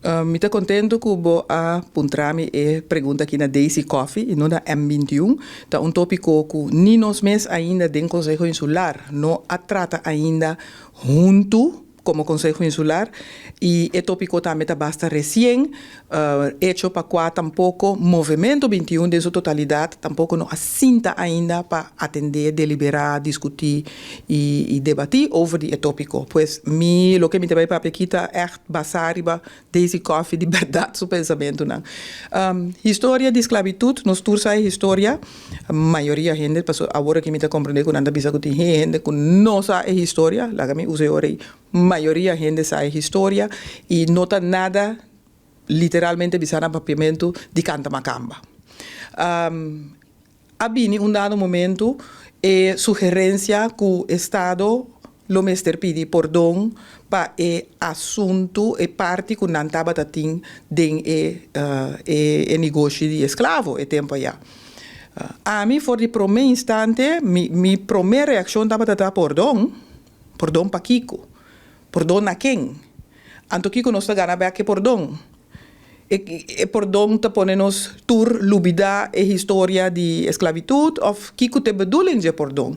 Mi ta kontentu ku bo a puntra mi e pregunta aki na Daisy Coffee i no na M 21. Ta un tópiko ku ni nos mes ainda den Konseho Insular no a trata ainda huntu komo Konseho Insular i e tópiko tambe ta basta resien, echo pa kua tampoko Movemento 21 den su totalidat tampoko no a sinta ainda pa atendé, deliberá, diskutí i debatí over di e tópiko. Pues mi loke mi ta bai papia aki ta ègt basá riba Daisy Coffie di bèrdat su pensamentunan. Historia di sklabitut, nos tur sa e historia, mayoria hende, pasobra awor aki mi ta komprendé ku nan ta bisa ku tin hende ku no sa e historia, laga mi usa e ora ei, mayoria hende sa e historia i no ta nada literalmente bisa na papiamentu di kanta makamba. A bini un dado momento e sugerencia cu Estado lo mester pidi pordon pa e asunto, e parti cu nan tabata tin den e e negoshi di esclavo e tempo aya. Ami for di prome instante mi mi prome reaccion tabata ta pordon? Pordon pakico? Pordon na ken? Anto kiko nos ta gana bek e pordon? E pordon ta pone nos tur lubida e historia di esclavitud of kiko ta e bedoeling dje pordon?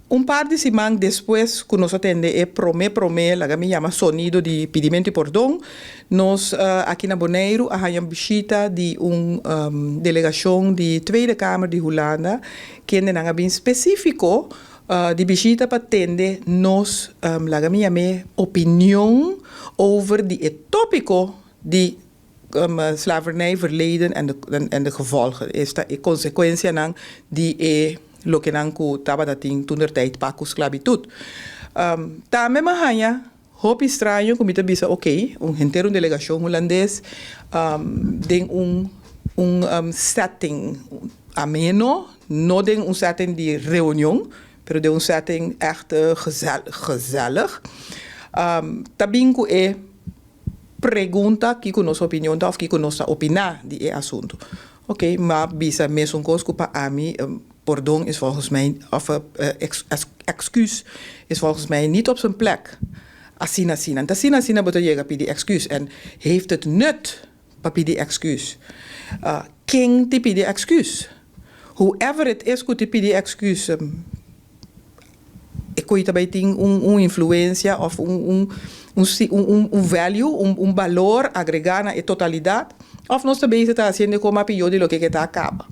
Un par di siman despues ku nos a tende e prome prome, laga mi yama sonido di pidimento di pordon, nos aki na Boneiru a haña bishita di un delegashon di Tweede Kamer di Hulanda, kendenan a bin spesifiko Di bishita pa tende nos, laga mi yam'é, opinion over di e tópiko di slavernij verleden en de gevolgen, esta e konsekuensianan di e lokenan ku tabata tin toentertijd pa ku sklabitut. Tambe mi a haña hopi straño ku mi ta bisa oké, un henter un delegashon hulandes den un un setting ameno, no den un setting di reunion, pero den un setting ègt gezellig, ta bin ku e pregunta kiko nos opinion ta òf kiko nos ta opiná di e asuntu. Oké, mi a bisa mesun kos ku pa ami pordon is volgens mij, of excuus is volgens mij niet op zijn plek. Asina asina. Enta asina asina bo ta yega pidi excuus en heeft het nut pa pidi excuus? Ken ti pidi excuus? Whoever it is ku ti pidi excuus e koe ta bai tin un influencia of un un value, un balor agrega na e totalidad of nos ta bezig ta haciendo e koe mas pior di loke ke ta caba.